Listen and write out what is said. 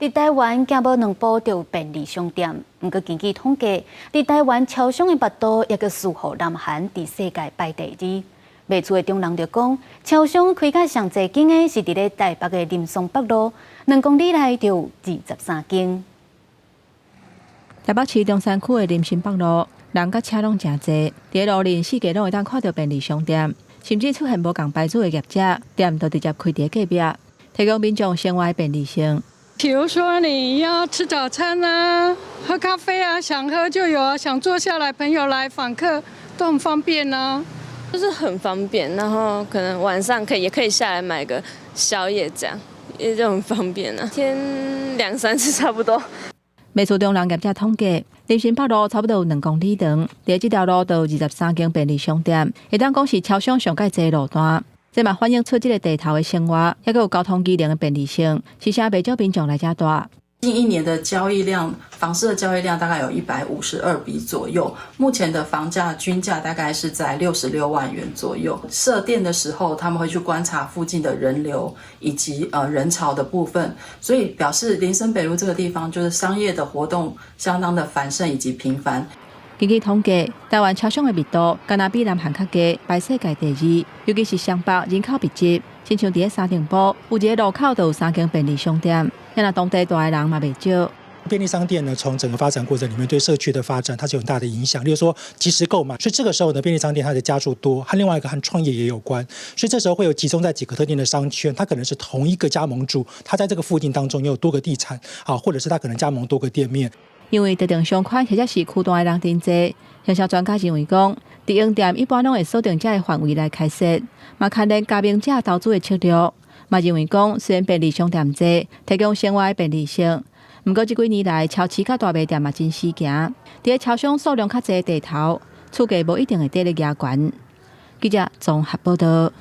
佇台灣行無兩步就有便利商店，毋過根據統計，佇台灣超商的密度猶閣輸予南韓佇世界排第二。賣厝的中人就講，超商開甲上濟間的是佇咧台北的林森北路，2公里內就有23間。台北市中山區的林森北路，人佮車攏誠濟，佇路面四界攏會當看著便利商店，甚至出現無仝牌子的業者，店就直接開佇隔壁，提供民眾生活的便利性。比如說你要吃早餐啊，喝咖啡啊，想喝就有啊，想坐下來朋友來訪客都很方便啊，就是很方便。然後可能晚上可以也可以下來買個宵夜，這樣也就很方便啊。一天兩三次差不多。賣厝中人業者統計，林森北路差不多有2公里長，佇這條路就有23間便利商店，會當講是超商上蓋濟路段。這嘛反映出這个地頭的生活，猶閣有交通機能的便利性，是啥袂少民眾來遮蹛。近一年的交易量，房市的交易量大概有152筆左右。目前的房價均價大概是在66萬元左右。設店的時候，他們會去觀察附近的人流以及人潮的部分，所以表示林森北路這個地方就是商業的活動相當的繁盛以及頻繁。根據統計，台灣超商的密度，敢若比南韓較低，排世界第二。尤其是雙北人口密集，親像佇咧三重埔，有一个路口就有三間便利商店，若當地蹛的人嘛袂少。便利商店呢，從整個發展過程裡面，對社區的發展，它是有很大的影響。例如說，即時購買，所以這個時候呢，便利商店它的家數多，和另外一個和創業也有關，所以這時候會有集中在幾個特定的商圈，它可能是同一個加盟主，他在這個附近當中也有多個地產，啊，或者是他可能加盟多個店面。因為特定商圈或者是區段的人真濟，營銷專家認為講，直營店一般攏會鎖定這个範圍來開設，嘛牽連加盟者投資的策略。嘛認為講，雖然便利商店濟，提供生活的便利性，毋過這幾年來，超市佮大賣店嘛真死行。佇咧超商數量較濟的地頭，厝價無一定會綴咧夯懸。記者綜合報導。